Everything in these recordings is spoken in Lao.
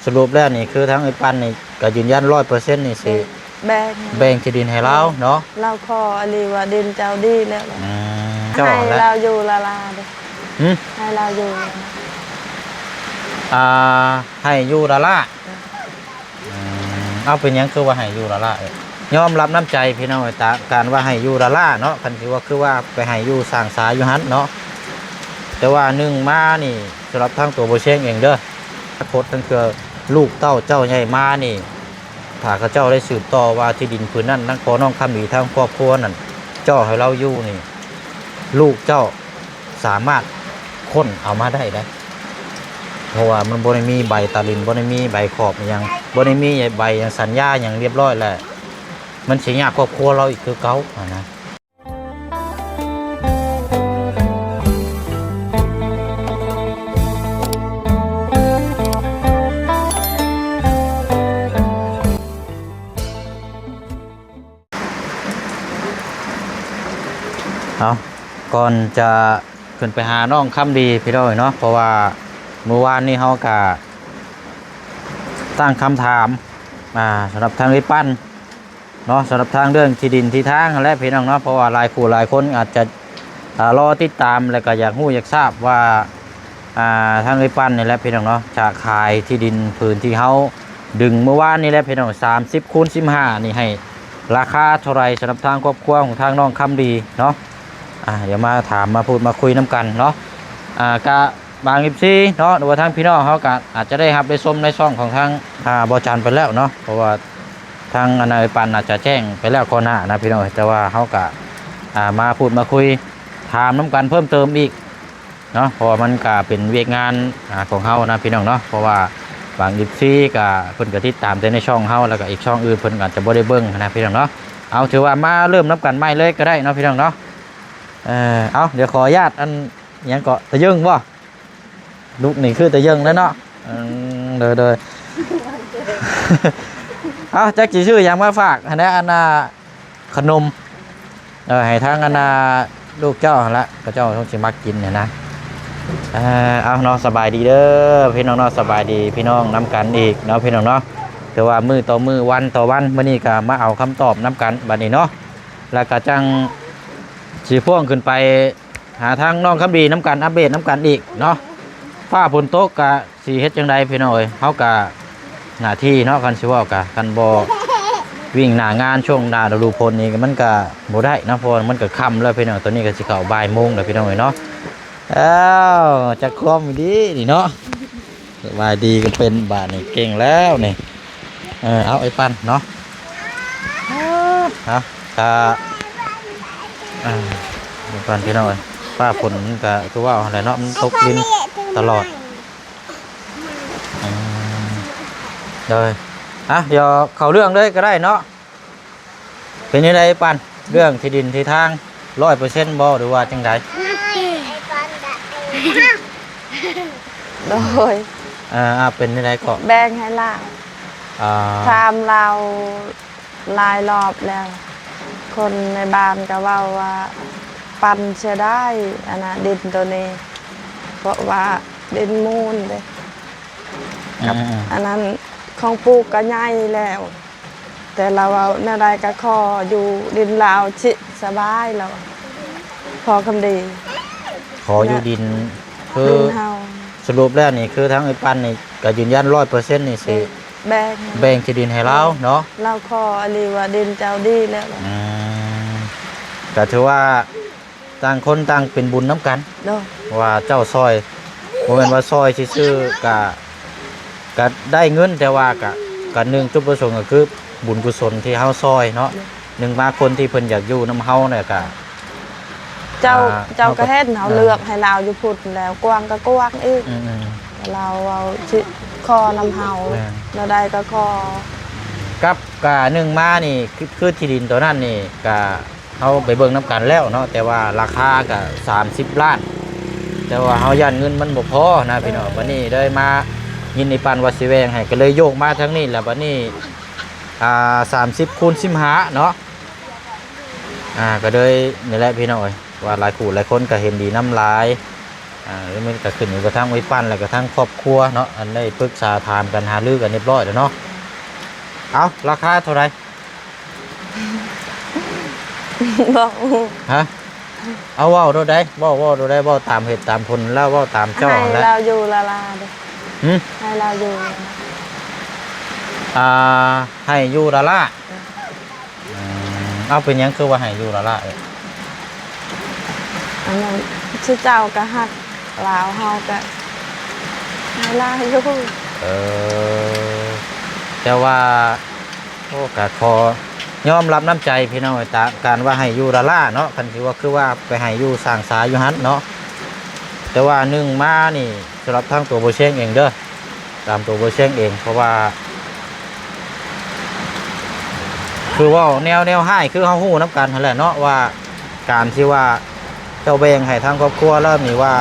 ສະຫຼຸບແລ້ວນີ້ ຄືທາງເອື້ອຍປັນນີ້ກໍຢືນຢັນຮ້ອຍເປີເຊັນນີ້ ຊິແບ່ງ ແບ່ງທີ່ດິນໃຫ້ລາວເນາະ. ລາວຂໍອີ່ຫຼີວ່າດິນເຈົ້າດີແລ້ວ ອືມ ໃຫ້ລາວຢູ່ລະລາເດ້. ຫຶ? ໃຫ້ລາວຢູ່ ອ່າ ໃຫ້ຢູ່ລະລາ. ອືມ ເອົາ ເປັນຫຍັງຄືວ່າໃຫ້ຢູ່ລະລາເອີຍ? ຍອມຮັບນ້ຳໃຈພີ່ນ້ອງເອີຍ ຕາ ການວ່າໃຫ້ຢູ່ລະລາເນາະ ຄັນຊິວ່າຄືວ່າໄປໃຫ້ຢູ່ສ້າງສາຢູ່ຫັ້ນເນາະ. ແຕ່ວ່າໜຶ່ງມານີ້ ສຳລັບທາງຕົວບໍ່ແຊງເອງເດີ ອະນາຄົດ ທັງເທື່ອລູກເຕົ້າເຈົ້າໃຫຍ່ມານີ້ ຖ້າເຂົາເຈົ້າໄດ້ສືບຕໍ່ວ່າທີ່ດິນຜືນນັ້ນ ນາງຂໍນ້ອງຄຳດີ ທາງຄອບຄົວນັ້ນເຈາະໃຫ້ລາວຢູ່ນີ້ ລູກເຈົ້າສາມາດຄົ້ນເອົາມາໄດ້ເດ້. ເພາະວ່າມັນບໍ່ໄດ້ມີໃບຕາລິນ ບໍ່ໄດ້ມີໃບຂອບອີ່ຫຍັງ ບໍ່ໄດ້ມີໃບຫຍັງ ສັນຍາຫຍັງລຽບຮ້ອຍແລ້ວ ມັນຊິຍາກຄອບຄົວລາວອີກຄືເກົ່າຫັ້ນນະ. ເອົາ ກ່ອນຈະຂຶ້ນໄປຫານ້ອງຄຳດີພີ່ນ້ອງເນາະ ເພາະວ່າມື້ວານນີ້ເຮົາກະຕັ້ງຄຳຖາມ ອ່າ ສຳລັບທາງເອື້ອຍປັນເນາະ ສຳລັບທາງເລື່ອງທີ່ດິນທີ່ທາງຫັ້ນແຫຼະພີ່ນ້ອງເນາະ ເພາະວ່າຫຼາຍຄູ່ຫຼາຍຄົນອາດຈະ ອ່າ ລໍຕິດຕາມ ແລ້ວກໍຢາກຮູ້ຢາກຊາບວ່າ ອ່າ ທາງເອື້ອຍປັນນີ້ແຫຼະພີ່ນ້ອງເນາະ ຈະຂາຍທີ່ດິນຜືນທີ່ເຮົາດຶງມື້ວານນີ້ແຫຼະພີ່ນ້ອງ ສາມສິບຄູນສິບຫ້ານີ້ ໃຫ້ລາຄາເທົ່າໃດ ສຳລັບທາງຄອບຄົວຂອງທາງນ້ອງຄຳດີເນາະ. ອ່າ ດຽວມາຖາມມາພູດມາຄຸຍນຳກັນເນາະ. ອ່າ ກະບາງເອັຟຊີເນາະ ຫຼືວ່າທາງພີ່ນ້ອງເຮົາກະອາດຈະໄດ້ຮັບໄດ້ຊົມໃນຊ່ອງຂອງທາງ ອ່າ ບໍ່ຈັນໄປແລ້ວເນາະ ເພາະວ່າທາງອັນນາເອື້ອຍປັນອາດຈະແຈ້ງໄປແລ້ວກ່ອນໜ້ານະພີ່ນ້ອງ ແຕ່ວ່າເຮົາກະ ອ່າ ມາພູດມາຄຸຍ ຖາມນຳກັນເພີ່ມເຕີມອີກເນາະ ເພາະວ່າມັນກະເປັນວຽກງານ ອ່າ ຂອງເຮົານະພີ່ນ້ອງເນາະ ເພາະວ່າບາງເອັຟຊີກະເພິ່ນກະຕິດຕາມແຕ່ໃນຊ່ອງເຮົາ ແລ້ວກະອີກຊ່ອງອື່ນເພິ່ນອາດຈະບໍ່ໄດ້ເບິ່ງນະພີ່ນ້ອງເນາະ. ເອົາ ຖືວ່າມາເລີ່ມນຳກັນໃໝ່ເລີຍກໍໄດ້ເນາະພີ່ນ້ອງເນາະ. ເອີ ເອົາ ດຽວຂໍອະນຸຍາດ ອັນ ຫຍັງເກາະ ຕາເຢິງບໍ່? ລູກນີ້ຄືຕາເຢິງແລ້ວເນາະ. ອືມ ໂດຍໆ ເອົາ ຈັກຊິຊື້ຫຍັງມາຝາກຫັ້ນແຫຼະ ອັນນ່າ ຂະໜົມ ເອີ ໃຫ້ທາງອັນນ່າ ລູກເຈົ້າຫັ້ນລະ ເຂົາເຈົ້າຄົງຊິມັກກິນຫັ້ນນະ. ເອີ ເອົາເນາະ ສະບາຍດີເດີພີ່ນ້ອງເນາະ ສະບາຍດີພີ່ນ້ອງນຳກັນອີກເນາະພີ່ນ້ອງເນາະ. ຖືວ່າມື້ຕໍ່ມື້ ວັນຕໍ່ວັນ ມື້ນີ້ກໍມາເອົາຄຳຕອບນຳກັນບັດນີ້ເນາະ ແລ້ວກໍຈັ່ງຊິພ່ວງຂຶ້ນໄປ ຫາທາງນ້ອງຄຳດີນຳກັນ ອັບເດດນຳກັນອີກເນາະ. ຟ້າຝົນຕົກກະຊິເຮັດຈັ່ງໃດພີ່ນ້ອງເອີຍ ເຮົາກະໜ້າທີ່ເນາະ ຄັນຊິເວົ້າກະ ຄັນບໍ່ວິ່ງໜ້າງານຊ່ວງໜ້າລະດູຝົນນີ້ ມັນກະບໍ່ໄດ້ເນາະ ເພາະວ່າມັນກະຄ່ຳແລ້ວພີ່ນ້ອງ. ຕອນນີ້ກະຊິເຂົ້າບ່າຍໂມງແລ້ວພີ່ນ້ອງເອີຍເນາະ. ອ້າວ ຈັກຄວາມດີນີ້ເນາະ. ສະບາຍດີກໍເປັນ ບາດນີ້ເກັ່ງແລ້ວນີ້. ເອີ ເອົາ ໄອ້ປັນເນາະ ເອົາ ກະ ເອີ ໄອ້ປັນພີ່ນ້ອງເອີຍ ຟ້າຝົນມັນກະຄືເວົ້າຫັ້ນແຫຼະເນາະ ມັນຕົກລິນຕະຫຼອດ. ອືມ ໂດຍ ອ່ະ ດຽວເຂົ້າເລື່ອງເລີຍກໍໄດ້ເນາະ. ເປັນຈັ່ງໃດປັນ ເລື່ອງທີ່ດິນທີ່ທາງ ຮ້ອຍເປີເຊັນບໍ່ ຫຼືວ່າຈັ່ງໃດ? ໂດຍ ເອີ ເປັນຈັ່ງໃດເກາະ? ແບ່ງໃຫ້ລາວ ອ່າ ຖາມລາວຫຼາຍລອບແລ້ວ ຄົນໃນບ້ານກໍເວົ້າວ່າ ປັນເສຍດາຍ ອັນນ່າ ດິນໂຕນີ້ ເພາະວ່າດິນມູນເດ້ ກັບ ອືມ ອັນນັ້ນ ຂອງປູກກໍໃຫຍ່ແລ້ວ. ແຕ່ລາວເວົ້າແນວໃດກໍຂໍຢູ່ດິນລາວຊິສະບາຍ ລາວເວົ້າ ພໍ່ຄຳດີ ຂໍຢູ່ດິນ ຄື ດິນເຮົາ ສະຫຼຸບແລ້ວນີ້ ຄືທາງເອື້ອຍປັນນີ້ກໍຢືນຢັນຮ້ອຍເປີເຊັນນີ້ ຊິແບ່ງ ແບ່ງທີ່ດິນໃຫ້ລາວເນາະ. ລາວຂໍອີ່ຫຼີວ່າດິນເຈົ້າດີແລ້ວ ອືມ ກໍຖືວ່າ ຕ່າງຄົນຕ່າງເປັນບຸນນຳກັນ ໂດຍ ວ່າເຈົ້າຊ່ອຍ ບໍ່ແມ່ນວ່າຊ່ອຍຊື່ໆ ກະ ກະໄດ້ເງິນ ແຕ່ວ່າກະ ກະໜຶ່ງຈຸດປະສົງກໍຄືບຸນກຸສົນທີ່ເຮົາຊ່ອຍເນາະ ໂດຍ ໜຶ່ງມາຄົນທີ່ເພິ່ນຢາກຢູ່ນຳເຮົາແລ້ວກະ ເຈົ້າ ອ່າ ເຈົ້າກໍເຫັນເຮົາ ເອີ ເລືອກໃຫ້ລາວຢູ່ພຸ້ນແລ້ວ ກວ້າງກໍກວ້າງອີກ ອືມໆ ລາວເວົ້າຊິຂໍນຳເຮົາ ແມ່ນ ແນວໃດກໍຂໍ ກັບກະໜຶ່ງມານີ້ ຄື ຄືທີ່ດິນໂຕນັ້ນນີ້ກະ ເຮົາໄປເບິ່ງນຳກັນແລ້ວເນາະ ແຕ່ວ່າລາຄາກະສາມສິບລ້ານ ແຕ່ວ່າເຮົາຢ້ານເງິນມັນບໍ່ພໍນະພີ່ນ້ອງ ເອີ ບັດນີ້ເລີຍມາຍິນດີປັນວ່າຊິແບ່ງໃຫ້ ກໍເລີຍໂຍກມາທາງນີ້ ແລ້ວບັດນີ້ ອ່າ ສາມສິບຄູນສິບຫ້າເນາະ ອ່າ ກໍເລີຍນີ້ແຫຼະພີ່ນ້ອງເອີຍ ວ່າຫຼາຍຄູ່ຫຼາຍຄົນກໍເຫັນດີນຳຫຼາຍ ອ່າ ມັນກໍຂຶ້ນຢູ່ກັບທາງອ້າຍປັ້ນ ແລ້ວກໍທາງຄອບຄົວເນາະ ອັນໄດ້ປຶກສາຖາມກັນຫາລືກັນຮຽບຮ້ອຍແລ້ວເນາະ. ເອົາ ລາຄາເທົ່າໃດ? ບໍ່ຮູ້. ຮະ? ເອົາ ເວົ້າໂລດໄດ໋ ເວົ້າ ເວົ້າໂລດໄດ໋ ເວົ້າຕາມເຫດຕາມຜົນ ແລ້ວເວົ້າຕາມເຈົ້າ ໃຫ້ ຫັ້ນແຫຼະ ລາວຢູ່ລາລາເດ້. ຫຶ? ໃຫ້ລາວຢູ່ ອ່າ ໃຫ້ຢູ່ລາລາ. ເອີ ອືມ ເອົາ ເປັນຫຍັງຄືວ່າໃຫ້ຢູ່ລາລາເອີຍ? ອັນນັ້ນ ຊື່ເຈົ້າກໍຮັກລາວ ເຮົາກໍໃຫ້ລາວຢູ່. ເອີ ແຕ່ວ່າ ໂອ້ ກໍຂໍຍອມຮັບນ້ຳໃຈພີ່ນ້ອງ ຕາ ການວ່າໃຫ້ຢູ່ລາລາເນາະ ຄັນຊິວ່າຄືວ່າໄປໃຫ້ຢູ່ສ້າງສາຢູ່ຫັ້ນເນາະ. ແຕ່ວ່າໜຶ່ງມານີ້ ສຳລັບທາງຕົວບໍ່ຊຽງເອງເດີ ຕາມຕົວບໍ່ຊຽງເອງ ເພາະວ່າ ຄືເວົ້າແນວ ແນວຮ້າຍ ຄືເຮົາຮູ້ນຳກັນຫັ້ນແຫຼະເນາະ ວ່າການທີ່ວ່າເຈົ້າແບ່ງໃຫ້ທາງຄອບຄົວແລ້ວນີ້ວ່າ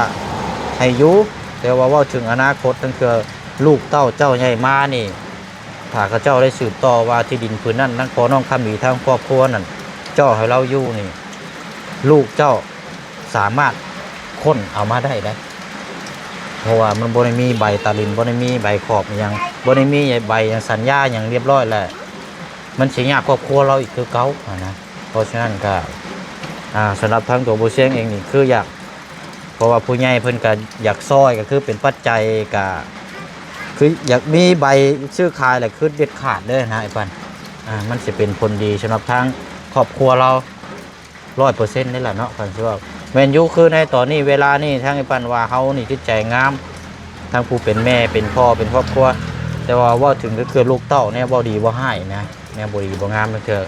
ໃຫ້ຢູ່ ແຕ່ວ່າເວົ້າເຖິງອະນາຄົດ ທັງເທື່ອລູກເຕົ້າເຈົ້າໃຫຍ່ມານີ້ ຖ້າເຂົາເຈົ້າໄດ້ສືບຕໍ່ວ່າທີ່ດິນຜືນນັ້ນ ທັງພໍ່ນ້ອງຄຳມີ ທັງຄອບຄົວນັ້ນ ເຈົ້າໃຫ້ລາວຢູ່ນີ້ ລູກເຈົ້າ ສາມາດຄົ້ນເອົາມາໄດ້ເດ້ ເພາະວ່າມັນບໍ່ໄດ້ມີໃບຕາລິນ ບໍ່ໄດ້ມີໃບຂອບອີ່ຫຍັງ ບໍ່ໄດ້ມີໃບຫຍັງສັນຍາຫຍັງຮຽບຮ້ອຍແລ້ວ ມັນຊິຍາກຄອບຄົວລາວອີກຄືເກົ່າຫັ້ນນະ. ເພາະສະນັ້ນກໍ ອ່າ ສຳລັບທາງຕົວບໍ່ຊຽງເອງນີ້ ຄືຢາກ ເພາະວ່າຜູ້ໃຫຍ່ເພິ່ນກໍຢາກຊ່ອຍ ກໍຄືເປັນປັດໄຈ ກໍຄືຢາກມີໃບຊື້ຂາຍ ແຫຼະ ຄືເດັດຂາດເລີຍນະ ອ້າຍປັ້ນ. ອ່າ ມັນຊິເປັນຜົນດີສຳລັບທາງຄອບຄົວລາວ ຮ້ອຍເປີເຊັນເລີຍລະເນາະ ຄັນຊິເວົ້າ. ແມ່ນຢູ່ ຄືໃນຕອນນີ້ ເວລານີ້ ທາງອ້າຍປັ້ນວ່າເຮົານີ້ຈິດໃຈງາມ ທັງຜູ້ເປັນແມ່ ເປັນພໍ່ ເປັນຄອບຄົວ ແຕ່ວ່າເວົ້າເຖິງກໍຄືລູກເຕົ້າ ແນວບໍ່ດີບໍ່ຮ້າຍນະ ແນວບໍ່ດີບໍ່ງາມ ແຕ່ເທື່ອ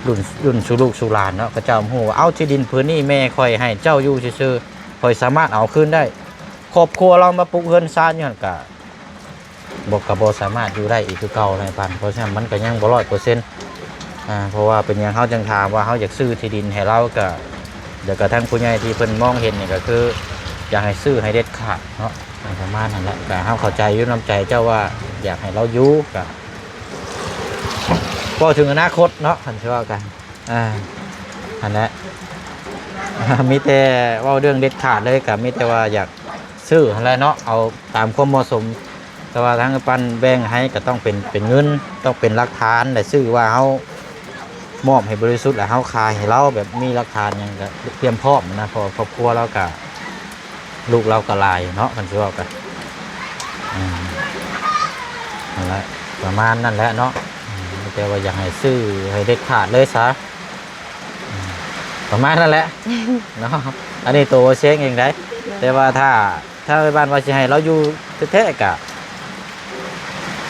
ລຸ້ນ ລຸ້ນສູ່ລູກສູ່ຫຼານເນາະ ເຂົາເຈົ້າຮູ້ວ່າ ເອົ້າ ທີ່ດິນພື້ນນີ້ແມ່ຂ້ອຍໃຫ້ເຈົ້າຢູ່ຊື່ໆ ຂ້ອຍສາມາດເອົາຄືນໄດ້. ຄອບຄົວລາວມາປຸກເຮືອນຊານຢູ່ຫັ້ນກະ ບໍ່ ກໍບໍ່ສາມາດຢູ່ໄດ້ອີກຄືເກົ່ານະ ອ້າຍປັ້ນ. ເພາະສະນັ້ນມັນກໍຍັງບໍ່ຮ້ອຍເປີເຊັນ ອ່າ ເພາະວ່າເປັນຫຍັງເຮົາຈຶ່ງຖາມວ່າເຮົາຢາກຊື້ທີ່ດິນໃຫ້ລາວ ກໍ ແລ້ວກໍທາງຜູ້ໃຫຍ່ທີ່ເພິ່ນມອງເຫັນນີ້ ກໍຄືຢາກໃຫ້ຊື້ໃຫ້ເດັດຂາດເນາະ ປະມານນັ້ນແຫຼະ. ກໍເຮົາເຂົ້າໃຈຢູ່ນຳໃຈເຈົ້າວ່າຢາກໃຫ້ລາວຢູ່ ກໍເວົ້າເຖິງອະນາຄົດເນາະ ຄັນຊິເວົ້າກັນ ອ່າ ຫັ້ນແຫຼະ ມີແຕ່ເວົ້າເລື່ອງເດັດຂາດເລີຍ ກໍມີແຕ່ວ່າຢາກ ຊື້ຫັ້ນແຫຼະເນາະ ເອົາຕາມຄວາມເໝາະສົມ. ແຕ່ວ່າທາງປັ້ນແບ່ງໃຫ້ກໍຕ້ອງເປັນ ເປັນເງິນ ຕ້ອງເປັນຫຼັກຖານ ແລະ ຊື່ວ່າເຮົາມອບໃຫ້ບໍລິສຸດ ແລະ ເຮົາຂາຍໃຫ້ລາວ ແບບມີຫຼັກຖານຫຍັງກໍຕຽມພ້ອມນະ ເພາະວ່າຄອບຄົວລາວກໍ ລູກລາວກໍຫຼາຍເນາະ ຄັນຊິເວົ້າກໍ ອືມ ນັ້ນແຫຼະ ປະມານນັ້ນແຫຼະເນາະ. ອືມ ແຕ່ວ່າຢາກໃຫ້ຊື້ໃຫ້ເດັດຂາດເລີຍຊະ ອືມ ປະມານນັ້ນແຫຼະເນາະ. ອັນນີ້ໂຕເຊງເອງໄດ໋ ແຕ່ວ່າຖ້າ ຖ້າບ້ານວ່າຊິໃຫ້ລາວຢູ່ແທ້ໆ ກະ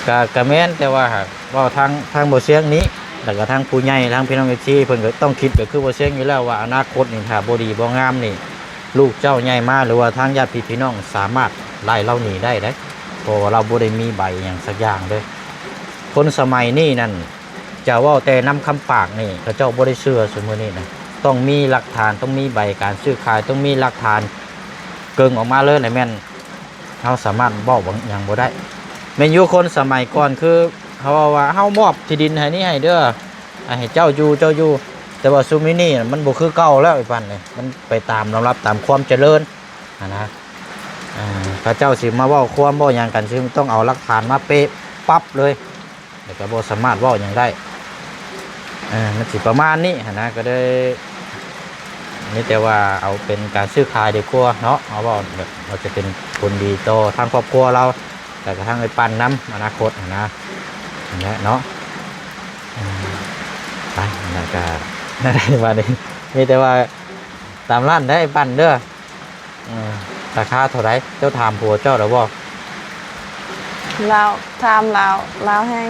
ກະ ກະແມ່ນ ແຕ່ວ່າຫາກເວົ້າທາງ ທາງບໍ່ຊຽງນີ້ ແລ້ວກະທາງຜູ້ໃຫຍ່ ທາງພີ່ນ້ອງເອັຟຊີ ເພິ່ນກໍຕ້ອງຄິດ ກໍຄືບໍ່ຊຽງຢູ່ແລ້ວວ່າ ອະນາຄົດນີ້ ຖ້າບໍ່ດີບໍ່ງາມນີ້ ລູກເຈົ້າໃຫຍ່ມາ ຫຼືວ່າທາງຍາດພີ່ນ້ອງສາມາດໄລ່ລາວໜີໄດ້ເດ້ ເພາະວ່າລາວບໍ່ໄດ້ມີໃບຫຍັງສັກຢ່າງເດ້. ຄົນສະໄໝນີ້ນັ້ນ ຈະເວົ້າແຕ່ນຳຄຳປາກນີ້ ເຂົາເຈົ້າບໍ່ໄດ້ເຊື່ອຊຸມື້ນີ້ນະ ຕ້ອງມີຫຼັກຖານ ຕ້ອງມີໃບການຊື້ຂາຍ ຕ້ອງມີຫຼັກຖານເກິ່ງອອກມາເລີຍ ແລ້ວແມ່ນເຮົາສາມາດເວົ້າຫຍັງບໍ່ໄດ້. ແມ່ນຢູ່ຄົນສະໄໝກ່ອນ ຄືເຮົາເວົ້າວ່າ ເຮົາມອບທີ່ດິນໃຫ້ນີ້ໃຫ້ເດີ ໃຫ້ເຈົ້າຢູ່ ເຈົ້າຢູ່ ແຕ່ວ່າຊຸມື້ນີ້ມັນບໍ່ຄືເກົ່າແລ້ວ ໄອ້ປັ້ນເອີຍ ມັນໄປຕາມລຳດັບຕາມຄວາມຈະເລີນຫັ້ນນະ. ເຂົາເຈົ້າຊິມາເວົ້າຄວາມເວົ້າຫຍັງກັນ ຊິຕ້ອງເອົາຫຼັກຖານມາເປະປັບເລີຍ ແລ້ວກໍບໍ່ສາມາດເວົ້າຫຍັງໄດ້ ເອີ ມັນຊິປະມານນີ້ຫັ້ນນະ. ກໍເລີຍມີແຕ່ວ່າເອົາເປັນການຊື້ຂາຍດີກວ່າເນາະ ເຮົາເວົ້າແບບວ່າຈະເປັນຜົນດີຕໍ່ທາງຄອບຄົວລາວ ແລ້ວກໍທາງໄອ້ປັ້ນນຳອະນາຄົດຫັ້ນນະ ນັ້ນແຫຼະເນາະ. ເອີ ໄປ ແລ້ວກໍບາດນີ້ມີແຕ່ວ່າຕາມນັ້ນເດີ ໄອ້ປັ້ນເດີ. ເອີ ລາຄາເທົ່າໃດ? ເຈົ້າຖາມຜົວເຈົ້າແລ້ວບໍ່? ລາວຖາມລາວ ລາວແຮ່ງ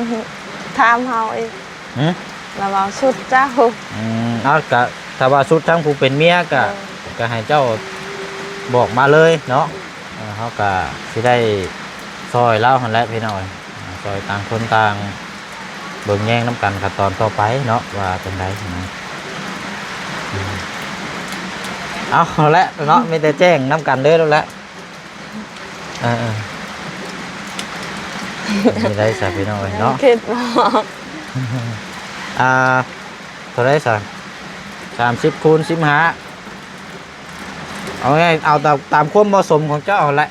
ຖາມເຮົາອີກ. ຫື? ລາວເວົ້າສຸດເຈົ້າ. ອືມ ເອົາ ກະຖ້າວ່າສຸດທາງຜູ້ເປັນເມຍກະ ເອີ ກະໃຫ້ເຈົ້າບອກມາເລີຍເນາະ. ເອີ ເຮົາກະຊິໄດ້ຊ່ອຍລາວຫັ້ນແຫຼະພີ່ນ້ອງເອີຍ ຊ່ອຍຕ່າງຄົນຕ່າງ ເບິ່ງແຍງນຳກັນຂັ້ນຕອນຕໍ່ໄປເນາະ ວ່າຈັ່ງໃດນະ. ເອົາແຫຼະເນາະ ມີແຕ່ແຈ້ງນຳກັນເດີແຫຼະ. ເອີໆ ມີໄດ້ສະພີ່ນ້ອງເອີຍເນາະ ຄິດບໍ່ອອກ. ອ່າ ເທົ່າໃດສະ? ສາມສິບຄູນສິບຫ້າ. ເອົາງ່າຍໆ ເອົາຕາມ ຕາມຄວາມເໝາະສົມຂອງເຈົ້າຫັ້ນແຫຼະ.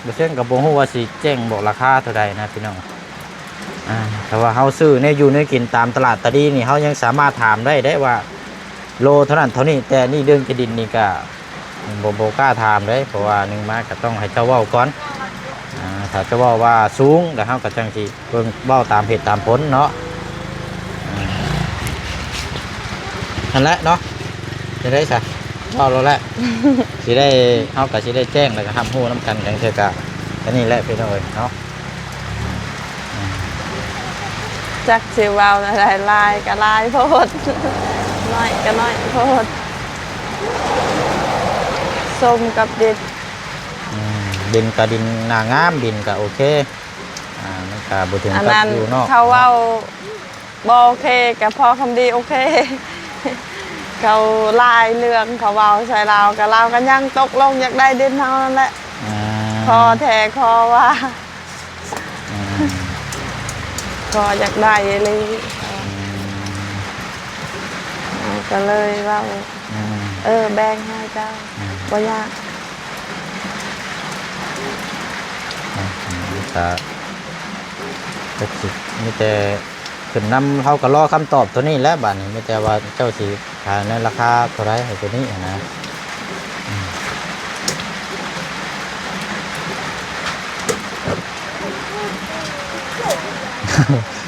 ບໍ່ເຊັ່ນກໍບໍ່ຮູ້ວ່າຊິແຈ້ງບອກລາຄາເທົ່າໃດນະພີ່ນ້ອງ. ອ່າ ຖ້າວ່າເຮົາຊື້ແນວຢູ່ແນວກິນຕາມຕະຫຼາດຕະລີນີ້ ເຮົາຍັງສາມາດຖາມໄດ້ເດ້ວ່າໂລເທົ່ານັ້ນເທົ່ານີ້, ແຕ່ນີ້ເລື່ອງທີ່ດິນນີ້ກະບໍ່ ບໍ່ກ້າຖາມເດ້ ເພາະວ່າໜຶ່ງມາກະຕ້ອງໃຫ້ເຈົ້າເວົ້າກ່ອນ. ອ່າ ຖ້າເຈົ້າເວົ້າວ່າສູງ ແລ້ວເຮົາກໍຈັ່ງຊິ ເບິ່ງເວົ້າຕາມເຫດຕາມຜົນເນາະ. ອືມ ຫັ້ນແຫຼະເນາະ ຈັ່ງໃດຊະ ເວົ້າໂລດແຫຼະ. ຊິໄດ້ ເຮົາກໍຊິໄດ້ແຈ້ງ ແລ້ວກໍຮັບຮູ້ນຳກັນ ຈັ່ງເທື່ອກໍ ອັນນີ້ແຫຼະພີ່ນ້ອງເອີຍເນາະ. ອືມ ຈັກຊິເວົ້າແນວໃດ ຫຼາຍກໍຫຼາຍໂພດ ໜ້ອຍກໍໜ້ອຍໂພດ ສົມກັບດິນ. ອືມ ດິນກໍດິນໜ້າງາມ ດິນກໍໂອເຄ. ອ່າ ມັນກະບໍ່ເຖິງກັບຢູ່ນອກເນາະ. ເຂົາເວົ້າບໍ່ໂອເຄ ກະພໍ່ຄຳດີໂອເຄ. ເຂົາຫຼາຍເລື່ອງ ເຂົາເວົ້າໃສ່ລາວ ກະລາວກະຍັງຕົກລົງຢາກໄດ້ດິນເຮົານັ້ນແຫຼະ. ອືມ ຂໍແທ້ຂໍວ່າ ອືມ ຂໍຢາກໄດ້ອີ່ຫຼີ. ອືມ ເຮົາກະເລີຍເວົ້າ ອືມ ເອີ ແບ່ງໃຫ້ເຈົ້າ ອືມ ບໍ່ຍາກ. ອ່ະ ມີແຕ່ ກໍຊິມີແຕ່ຂຶ້ນນຳ ເຮົາກໍລໍຄຳຕອບຕົວນີ້ແຫຼະບາດນີ້. ມີແຕ່ວ່າເຈົ້າຊິຂາຍໃນລາຄາເທົ່າໃດໃຫ້ຕົວນີ້ຫັ້ນນະ. ອືມ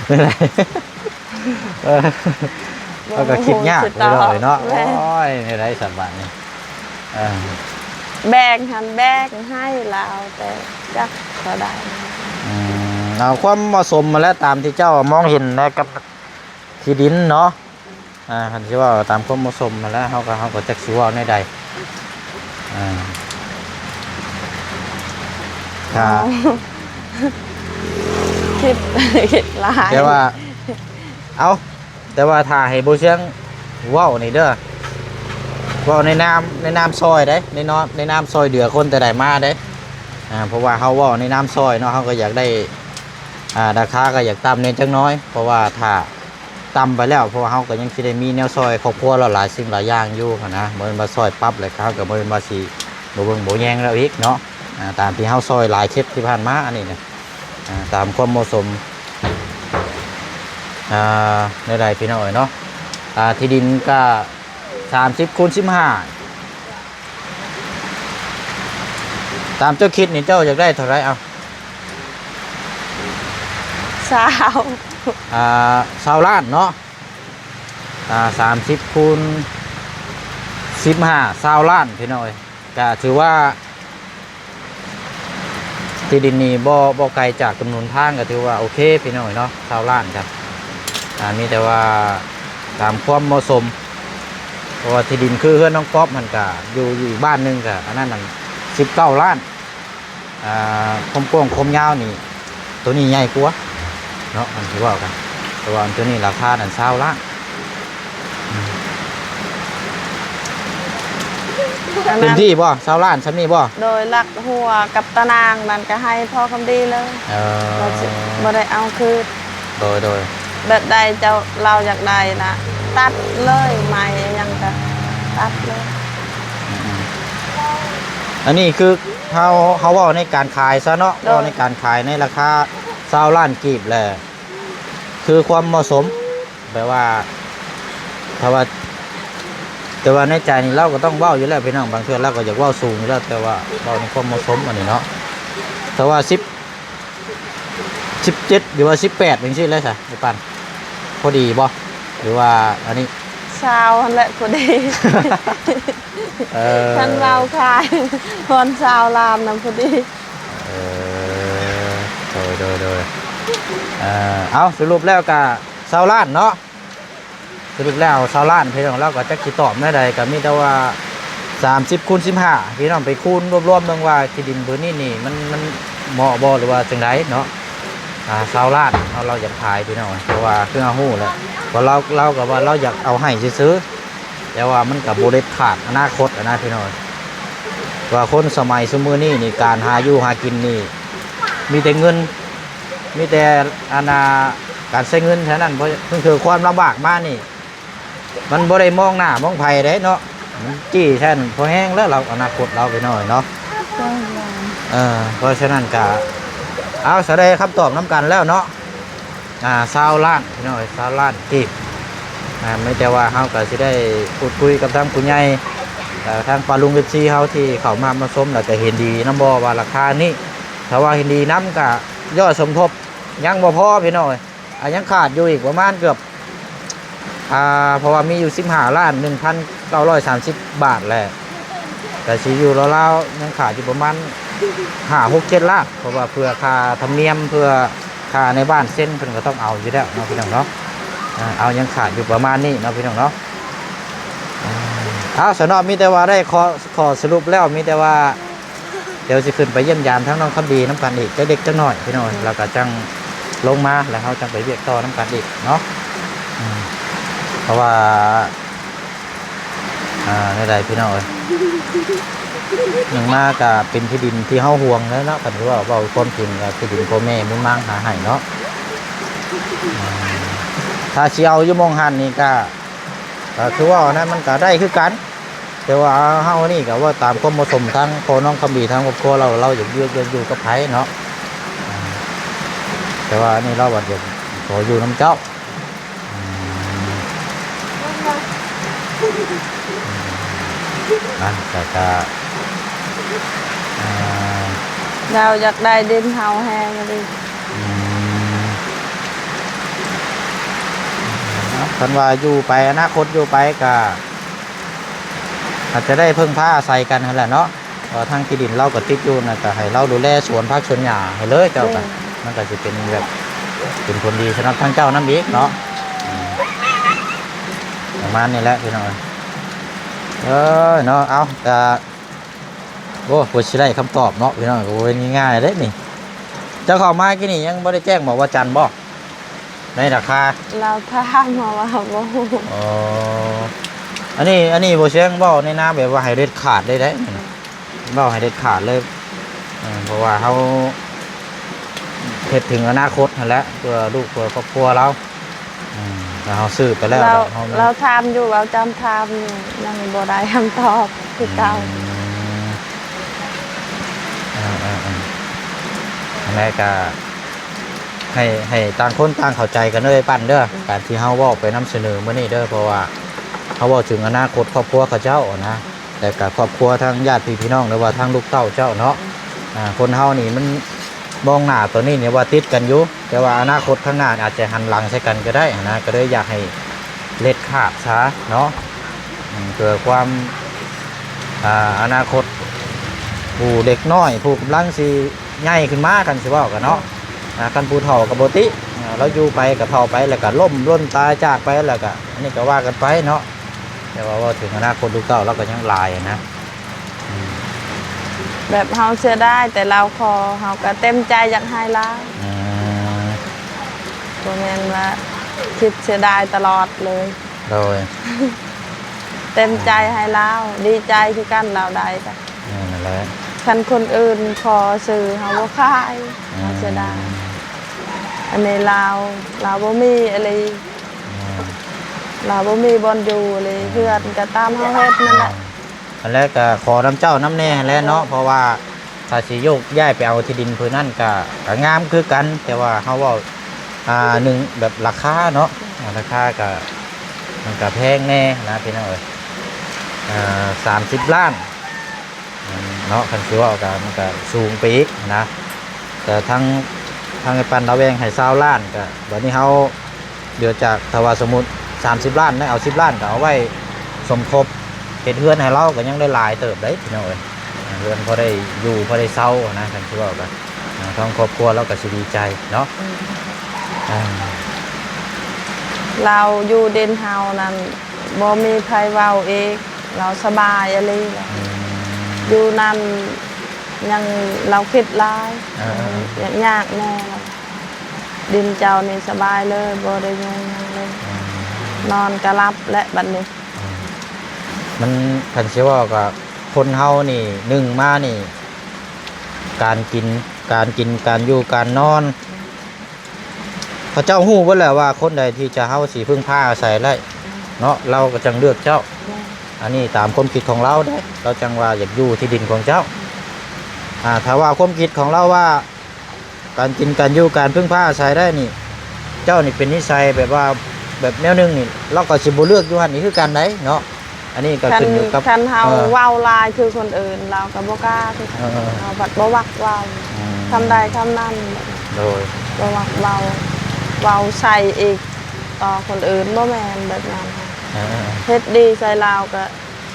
ແນວໃດ? ເອີ ເຮົາກໍຄິດຍາກ ບໍ່ຮູ້ຊິຕອບ ພີ່ນ້ອງເອີຍເນາະ. ແມ່ນ ໂອ້ຍ ແນວໃດສະບາດນີ້? ເອີ ແບ່ງຫັ້ນແບ່ງໃຫ້ລາວ ແຕ່ຈັກເທົ່າໃດ. ອືມ ເອົາຄວາມເໝາະສົມຫັ້ນແຫຼະ ຕາມທີ່ເຈົ້າມອງເຫັນນະ ກັບທີ່ດິນເນາະ. ອ່າ ຄັນຊິເວົ້າຕາມຄວາມເໝາະສົມຫັ້ນແຫຼະ ເຮົາກໍ ເຮົາກໍຈັກຊິເວົ້າແນວໃດ. ອ່າ ຖ້າ ອໍ ຄິດ ຄິດຫຼາຍ ແຕ່ວ່າ ເອົາ ແຕ່ວ່າຖ້າໃຫ້ບໍ່ຊຽງເວົ້ານີ້ເດີ ເວົ້າໃນນາມ ໃນນາມຊ່ອຍເດ້ ໃນນາມ ໃນນາມຊ່ອຍເຫຼືອຄົນແຕ່ໃດມາເດ້. ອ່າ ເພາະວ່າເຮົາເວົ້າໃນນາມຊ່ອຍເນາະ ເຮົາກໍຢາກໄດ້ ອ່າ ລາຄາກໍຢາກຕ່ຳແດ່ຈັກໜ້ອຍ ເພາະວ່າຖ້າຕ່ຳໄປແລ້ວ ເພາະວ່າເຮົາກໍຍັງຊິໄດ້ມີແນວຊ່ອຍຄອບຄົວລາວຫຼາຍສິ່ງຫຼາຍຢ່າງຢູ່ຫັ້ນນະ. ບໍ່ແມ່ນວ່າຊ່ອຍປັບແລ້ວ ເຮົາກໍບໍ່ແມ່ນວ່າຊິບໍ່ເບິ່ງບໍ່ແຍງລາວອີກເນາະ. ອ່າ ຕາມທີ່ເຮົາຊ່ອຍຫຼາຍເຂດທີ່ຜ່ານມາ ອັນນີ້ນະ ອ່າ ຕາມຄວາມເໝາະສົມ. ອ່າ ແນວໃດພີ່ນ້ອງເອີຍເນາະ? ອ່າ ທີ່ດິນກະສາມສິບຄູນສິບຫ້າ ຕາມເຈົ້າຄິດນີ້ ເຈົ້າຢາກໄດ້ເທົ່າໃດ? ເອົາ ຊາວ ອ່າ ຊາວລ້ານເນາະ. ອ່າ ສາມສິບຄູນສິບຫ້າ ຊາວລ້ານ ພີ່ນ້ອງເອີຍ. ກະຖືວ່າ ທີ່ດິນນີ້ບໍ່ ບໍ່ໄກຈາກຖະໜົນທາງ ກໍຖືວ່າໂອເຄພີ່ນ້ອງເນາະ ຊາວລ້ານກັນ. ອ່າ ມີແຕ່ວ່າຕາມຄວາມເໝາະສົມ ເພາະວ່າທີ່ດິນຄືເຮືອນນ້ອງປ໊ອບຫັ້ນກະຢູ່ ຢູ່ອີກບ້ານໜຶ່ງ ກະອັນນັ້ນນັ້ນ ສິບເກົ້າລ້ານ. ອ່າ ຄວາມກວ້າງຄວາມຍາວນີ້ ໂຕນີ້ໃຫຍ່ກວ່າເນາະ ອັນທີ່ເວົ້າກັນ ແຕ່ວ່າອັນໂຕນີ້ລາຄານັ້ນຊາວລ້ານ. ອັນນັ້ນ ເຕັມທີ່ບໍ່? ຊາວລ້ານ ຊ່ຳນີ້ບໍ່? ໂດຍ ຫຼັກຫົວກັບຕາໜ່າງນັ້ນກໍໃຫ້ພໍ່ຄຳດີເລີຍ. ເອີ ບໍ່ ບໍ່ໄດ້ເອົາຄືນ. ໂດຍ ໂດຍ ແບບໃດເຈົ້າ ລາວຢາກໄດ້ນະ ຕັດເລີຍ ໄມ້ຫຍັງກໍຕັດເລີຍ. ອືມ ອັນນີ້ຄືເຮົາ ເຮົາເວົ້າໃນການຂາຍຊະເນາະ. ໂດຍ ເວົ້າໃນການຂາຍໃນລາຄາຊາວລ້ານກີບແຫຼະ ຄືຄວາມເໝາະສົມ. ແບບວ່າ ຖ້າວ່າ ແຕ່ວ່າໃນໃຈນີ້ລາວກໍຕ້ອງເວົ້າຢູ່ແລ້ວພີ່ນ້ອງ ບາງເທື່ອລາວກໍຢາກເວົ້າສູງຢູ່ແລ້ວ ແຕ່ວ່າເວົ້າໃນຄວາມເໝາະສົມອັນນີ້ເນາະ. ຖ້າວ່າສິບ ສິບເຈັດ ຫຼືວ່າສິບແປດ ຈັ່ງຊີ້ແຫຼະຊະ ໄອ້ປານ ພໍດີບໍ່ ຫຼືວ່າອັນນີ້? ຊາວຫັ້ນແຫຼະພໍດີ. ເອີ ຄັນເວົ້າຂາຍຮອດຊາວລ້ານນະພໍດີ. ເອີ ໂດຍ ໂດຍ ໂດຍ ເອີ ເອົາ ສະຫຼຸບແລ້ວກະຊາວລ້ານເນາະ. ສະຫຼຸບແລ້ວຊາວລ້ານ ພີ່ນ້ອງ ລາວກໍຈັກຊິຕອບແນວໃດ ກໍມີແຕ່ວ່າສາມສິບຄູນສິບຫ້າ ພີ່ນ້ອງໄປຄູນລວມໆເບິ່ງວ່າທີ່ດິນພື້ນນີ້ນີ້ ມັນ ມັນເໝາະບໍ່ ຫຼືວ່າຈັ່ງໃດເນາະ. ອ່າ ຊາວລ້ານເນາະ ລາວຢາກຂາຍ ພີ່ນ້ອງ ເພາະວ່າຄືເຮົາຮູ້ແຫຼະ ວ່າລາວ ລາວກໍວ່າລາວຢາກເອົາໃຫ້ຊື່ໆ ແຕ່ວ່າມັນກໍບໍ່ເດັດຂາດອະນາຄົດຫັ້ນນະ ພີ່ນ້ອງ ວ່າຄົນສະໄໝຊຸມື້ນີ້ນີ້ ການຫາຢູ່ຫາກິນນີ້ ມີແຕ່ເງິນ ມີແຕ່ອັນນ່າ ການໃຊ້ເງິນເທົ່ານັ້ນ. ເພາະເຖິງຄືຄວາມລຳບາກມານີ້ ມັນບໍ່ໄດ້ມອງໜ້າມອງໃຜເດ້ເນາະ. ມັນຈີ້ໃສ່ນັ້ນພໍແຮງແລ້ວລາວ ອະນາຄົດລາວໄປໜ້ອຍເນາະ. ເຈົ້າ ເອີ ເພາະສະນັ້ນກະ ເອົາ ສະໄດ້ຄຳຕອບນຳກັນແລ້ວເນາະ. ອ່າ ຊາວລ້ານ ພີ່ນ້ອງເອີຍ ຊາວລ້ານກີບ. ອ່າ ມີແຕ່ວ່າເຮົາກໍຊິໄດ້ພູດຄຸຍກັບທາງຜູ້ໃຫຍ່ ແລະ ທາງປ້າລຸງ ເອັຟຊີ ເຮົາທີ່ເຂົ້າມາ ມາຊົມ ແລ້ວກໍເຫັນດີນຳບໍ່ວ່າລາຄານີ້ ຖ້າວ່າເຫັນດີນຳກໍຢອດສົມທົບ ຍັງບໍ່ພໍ ພີ່ນ້ອງເອີຍ. ອ່າ ຍັງຂາດຢູ່ອີກປະມານເກືອບ ອ່າ ເພາະວ່າມີຢູ່ສິບຫ້າລ້ານໜຶ່ງພັນເກົ້າຮ້ອຍສາມສິບບາດແຫຼະ ກະຊິຢູ່ລາວໆ ຍັງຂາດຢູ່ປະມານຫ້າ ຫົກ ເຈັດລ້ານ ເພາະວ່າເພື່ອຄ່າທຳນຽມ ເພື່ອຄ່າໃນບ້ານເຊັນ ເພິ່ນກໍຕ້ອງເອົາຢູ່ແລ້ວເນາະ ພີ່ນ້ອງເນາະ. ເອົາ ຍັງຂາດຢູ່ປະມານນີ້ເນາະ ພີ່ນ້ອງເນາະ. ເອົາ ສະເນາະ ມີແຕ່ວ່າໄດ້ຂໍ້ ຂໍ້ສະຫຼຸບແລ້ວ ມີແຕ່ວ່າ ດຽວຊິຂຶ້ນໄປຢ້ຽມຢາມທາງນ້ອງຄຳດີນຳກັນອີກຈັກເລັກຈັກນ້ອຍ ພີ່ນ້ອງເອີຍ ແລ້ວກໍຈັ່ງລົງມາ ແລ້ວເຮົາຈັ່ງໄປວຽກຕໍ່ນຳກັນອີກເນາະ. ເພາະວ່າ ອ່າ ແນວໃດ ພີ່ນ້ອງເອີຍ ໜຶ່ງມາກໍເປັນທີ່ດິນທີ່ເຮົາຫ່ວງແລ້ວເນາະ. ຄັນວ່າເວົ້າຄວາມຈິງກໍທີ່ດິນພໍ່ແມ່ບຸນມາງຫາໃຫ້ເນາະ. ຖ້າຊິເອົາຢູ່ໝ່ອງຫັ້ນນີ້ກໍ ກໍຄືວ່ານັ້ນ ມັນກໍໄດ້ຄືກັນ ແຕ່ວ່າເຮົານີ້ກໍເວົ້າຕາມຄວາມເໝາະສົມ ທາງພໍ່ນ້ອງຄຳດີ ທາງຄອບຄົວລາວ ລາວຢາກຢູ່ ຢາກຢູ່ກັບໃຜເນາະ. ແຕ່ວ່າອັນນີ້ລາວວ່າຢາກຂໍຢູ່ນຳເຈົ້າ. ອັນ ແຕ່ກໍ ອ່າ ລາວຢາກໄດ້ດິນເຮົາແຮງອີ່ຫຼີ. ຄັນວ່າຢູ່ໄປ ອະນາຄົດຢູ່ໄປກໍອາດຈະໄດ້ເພິ່ງພາອາໄສກັນຫັ້ນແຫຼະເນາະ. ເພາະວ່າທາງທີ່ດິນລາວກໍຕິດຢູ່ນະ ກໍໃຫ້ລາວດູແລສວນຜັກສວນຫຍ້າໃຫ້ເລີຍເຈົ້າ. ແມ່ນ ກໍ ມັນກໍຊິເປັນແບບ ເປັນຜົນດີສຳລັບທາງເຈົ້ານຳອີກເນາະ. ອືມ ປະມານນີ້ແຫຼະ ພີ່ນ້ອງເອີຍ. ເອີ ເນາະ ເອົາ ກໍ ໂອ້ ກວ່າຊິໄດ້ຄຳຕອບເນາະ ພີ່ນ້ອງ ກໍບໍ່ແມ່ນງ່າຍເດ້ນີ້. ເຈົ້າເຂົ້າມາກີ້ນີ້ຍັງບໍ່ໄດ້ແຈ້ງບອກວ່າຈັນບໍ່? ໃນລາຄາ ລາວຖາມມາວ່າບໍ່ຮູ້. ອໍ ອັນນີ້ ອັນນີ້ບໍ່ແຊງເວົ້າໃນນາມແບບວ່າໃຫ້ເດັດຂາດເລີຍເດ້ ເວົ້າໃຫ້ເດັດຂາດເລີຍ. ເອີ ເພາະວ່າເຮົາເຮັດເຖິງອະນາຄົດຫັ້ນແຫຼະ ເພື່ອລູກເພື່ອຄອບຄົວລາວ. ອືມ ແລ້ວເຮົາຊື້ໄປແລ້ວ ລາວ ເຮົາ ລາວຖາມຢູ່ ລາວຈຳຖາມຢູ່ ຍັງບໍ່ໄດ້ຄຳຕອບຄືເກົ່າ. ອືມ ເອີໆໆ ອັນໃດກໍ ໃຫ້ ໃຫ້ຕ່າງຄົນຕ່າງເຂົ້າໃຈກັນເດີ ປັ້ນເດີ. ອືມ ການທີ່ເຮົາເວົ້າໄປນຳສະເໜີມື້ນີ້ເດີ ເພາະວ່າເຮົາເວົ້າເຖິງອະນາຄົດຄອບຄົວເຂົາເຈົ້ານະ ແລະກະຄອບຄົວທາງຍາດພີ່ພີ່ນ້ອງ ຫຼືວ່າທາງລູກເຕົ້າເຈົ້າເນາະ. ອືມ ອ່າ ຄົນເຮົານີ້ມັນມອງໜ້າຕອນນີ້ນີ້ວ່າຕິດກັນຢູ່ ແຕ່ວ່າອະນາຄົດຂ້າງໜ້າອາດຈະຫັນຫຼັງໃສ່ກັນກໍໄດ້ຫັ້ນນະ ກໍເລີຍຢາກໃຫ້ເດັດຂາດຊະເນາະ. ອືມ ເພື່ອຄວາມ ອ່າ ອະນາຄົດຜູ້ເດັກນ້ອຍ ຜູ້ກຳລັງຊິ ໃຫຍ່ຂຶ້ນມາ ຄັນຊິເວົ້າກັນເນາະ. ອືມ ອ່າ ຄັນຜູ້ເຖົ້າກໍບໍ່ຕິ ອ່າ ລາວຢູ່ໄປກໍເຖົ້າໄປ ແລ້ວກໍລົ້ມຫຼົ່ນຕາຍຈາກໄປ ແລ້ວກໍ ອັນນີ້ກໍວ່າກັນໄປເນາະ. ແຕ່ວ່າເວົ້າເຖິງອະນາຄົດລູກເຕົ້າລາວກໍຍັງຫຼາຍນະ. ອືມ ແບບເຮົາເສຍດາຍ ແຕ່ລາວຂໍ ເຮົາກໍເຕັມໃຈຢາກໃຫ້ລາວ. ອືມ ບໍ່ແມ່ນວ່າຄິດເສຍດາຍຕະຫຼອດເລີຍ. ໂດຍ ເຕັມໃຈໃຫ້ລາວ ດີໃຈຄືກັນລາວໄດ້ກະ. ນັ້ນແຫຼະ ຄັນຄົນອື່ນຂໍຊື້ເຮົາບໍ່ຂາຍ. ອືມ ເຮົາເສຍດາຍ. ອັນນີ້ລາວ ລາວບໍ່ມີອີ່ຫຼີ. ອືມ ລາວບໍ່ມີບ່ອນຢູ່ອີ່ຫຼີ. ອືມ ເຮືອນກະຕາມເຮົາເຮັດນັ້ນແຫຼະ. ອືມ ອັນແລະກະຂໍນຳເຈົ້ານຳແດ່ຫັ້ນແຫຼະເນາະ. ເພາະວ່າ ຖ້າຊິໂຍກຍ້າຍໄປເອົາທີ່ດິນພື້ນນັ້ນກະ ກະງາມຄືກັນ ແຕ່ວ່າເຮົາເວົ້າ ອ່າ ໜຶ່ງແບບລາຄາເນາະ. ອືມ ອ່າ ລາຄາກະ ມັນກະແພງແດ່ນະ ພີ່ນ້ອງເອີຍ. ອ່າ ສາມສິບລ້ານເນາະ ຄັນຊິເວົ້າກະ ມັນກະສູງໄປອີກນະ. ແຕ່ທາງ ທາງອ້າຍປັ້ນລາວແບ່ງໃຫ້ຊາວລ້ານ ກະບາດນີ້ເຮົາ ເດືອຈາກ ຖ້າວ່າສົມມຸດສາມສິບລ້ານນະ ເອົາສິບລ້ານກໍເອົາໄວ້ສົມທົບເຮັດເຮືອນໃຫ້ລາວ ກໍຍັງໄດ້ຫຼາຍເຕີບເດ້ ພີ່ນ້ອງເອີຍ. ເຮືອນພໍໄດ້ຢູ່ ພໍໄດ້ເຊົານະ ຄັນຊິເວົ້າກໍ ອ່າ ທາງຄອບຄົວລາວກໍຊິດີໃຈເນາະ. ອືມ ອ່າ ລາວຢູ່ດິນເຮົານັ້ນ ບໍ່ມີໃຜເວົ້າອີກ ລາວສະບາຍອີ່ຫຼີ. ອືມ ຢູ່ນັ້ນຍັງລາວຄິດຫຼາຍ. ເອີ ເອີ ເອີ ຍາກ ຍາກແດ່ລາວ. ດິນເຈົ້ານີ້ສະບາຍເລີຍ ບໍ່ໄດ້ຫຍຸ້ງຫຍັງເລີຍ. ອືມ ນອນກໍຫຼັບແຫຼະບັດນີ້. ອືມ ມັນ ຄັນຊິເວົ້າກໍ ຄົນເຮົານີ້ ໜຶ່ງມານີ້ ການກິນ ການກິນ ການຢູ່ ການນອນ ເຂົາເຈົ້າຮູ້ເບິດແລ້ວວ່າຄົນໃດທີ່ຈະ ເຮົາຊິເພິ່ງພາອາໄສໄດ້ເນາະ ລາວກໍຈັ່ງເລືອກເຈົ້າ. ແມ່ນ. ອັນນີ້ຕາມຄວາມຄິດຂອງລາວເດ້ ລາວຈັ່ງວ່າຢາກຢູ່ທີ່ດິນຂອງເຈົ້າ. ອ່າ ຖ້າວ່າຄວາມຄິດຂອງລາວວ່າ ການກິນການຢູ່ ການເພິ່ງພາອາໄສໄດ້ນີ້ ເຈົ້ານີ້ເປັນນິໄສແບບວ່າ ແບບແນວໜຶ່ງນີ້ ລາວກໍຊິບໍ່ເລືອກຢູ່ຫັ້ນອີກຄືກັນໄດ໋ເນາະ. ອັນນີ້ກໍຂຶ້ນຢູ່ກັບ ຄັນເຮົາ ເອີ ເວົ້າຫຼາຍຄືຄົນອື່ນ ລາວກໍບໍ່ກ້າຄືກັນ. ເອີ ເຮົາບັດບໍ່ມັກເວົ້າ ອືມ ຄຳໃດຄຳນັ້ນ ໂດຍ ບໍ່ມັກເວົ້າ ເວົ້າໃສ່ອີກຕໍ່ຄົນອື່ນ ບໍ່ແມ່ນແບບນັ້ນ. ເອີ ເຮັດດີໃສ່ລາວກໍ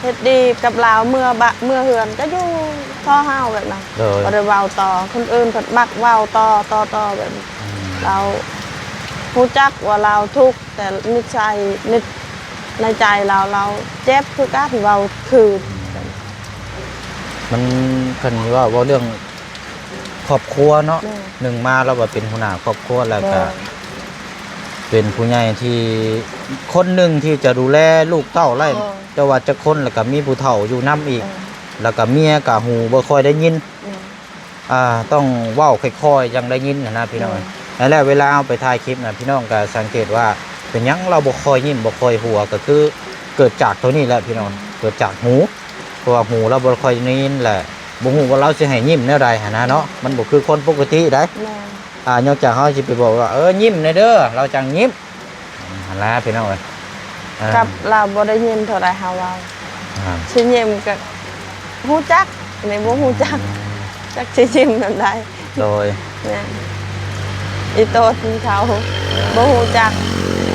ເຮັດດີກັບລາວ ເມືອບະ ເມືອເຮືອນກໍຢູ່ຕໍ່ເຮົາແບບນັ້ນ. ໂດຍ ບໍ່ໄດ້ເວົ້າຕໍ່ຄົນອື່ນ ເພິ່ນມັກເວົ້າຕໍ່ ຕໍ່ ຕໍ່ແບບນີ້. ອືມ ລາວຮູ້ຈັກວ່າລາວທຸກ ແຕ່ນິໄສ ນິ ໃນໃຈລາວ ລາວເຈັບຄືກັນ ເວົ້າຄືນ. ອືມ ມັນ ຄັນຊິເວົ້າ ເວົ້າເລື່ອງ ຄອບຄົວເນາະ. ແມ່ນ ໜຶ່ງມາລາວກໍເປັນຫົວໜ້າຄອບຄົວ ແລ້ວກໍ ແມ່ນ ເປັນຜູ້ໃຫຍ່ທີ່ ຄົນໜຶ່ງທີ່ຈະດູແລລູກເຕົ້າໄດ້. ແມ່ນ ຈະວ່າຈັກຄົນ ແລ້ວກໍມີຜູ້ເຖົ້າຢູ່ນຳອີກ. ແມ່ນ ແລ້ວກໍເມຍກໍຫູບໍ່ຄ່ອຍໄດ້ຍິນ. ແມ່ນ ອ່າ ຕ້ອງເວົ້າຄ່ອຍໆ ຈັ່ງໄດ້ຍິນຫັ້ນນະພີ່ນ້ອງ. ແມ່ນ ນັ້ນແຫຼະ ເວລາເຮົາໄປຖ່າຍຄລິບນະ ພີ່ນ້ອງກໍສັງເກດວ່າ ເປັນຫຍັງລາວບໍ່ຄ່ອຍຍິ້ມ ບໍ່ຄ່ອຍຫົວ ກໍຄືເກີດຈາກໂຕນີ້ແຫຼະພີ່ນ້ອງ. ແມ່ນ ເກີດຈາກຫູ ເພາະວ່າຫູລາວບໍ່ຄ່ອຍໄດ້ຍິນ ແລະ ບໍ່ຮູ້ວ່າລາວຊິໃຫ້ຍິ້ມແນວໃດຫັ້ນນະເນາະ. ແມ່ນ ມັນບໍ່ຄືຄົນປົກກະຕິໃດ໋. ແມ່ນ ອ່າ ນອກຈາກເຮົາຊິໄປບອກວ່າ ເອີ ຍິ້ມແດ່ເດີ ລາວຈັ່ງຍິ້ມ ອືມ ຫັ້ນລະພີ່ນ້ອງເອີຍ. ເອີ ກັບລາວບໍ່ໄດ້ຍິນເທົ່າໃດເຮົາເວົ້າ. ອ່າ ຊິຍິ້ມກໍຮູ້ຈັກ ນີ້ບໍ່ຮູ້ຈັກ. ອືມ ຈັກຊິຍິ້ມນຳໃດ. ໂດຍ ແມ່ນ ອີ່ຕົນເຂົາບໍ່ຮູ້ຈັກ.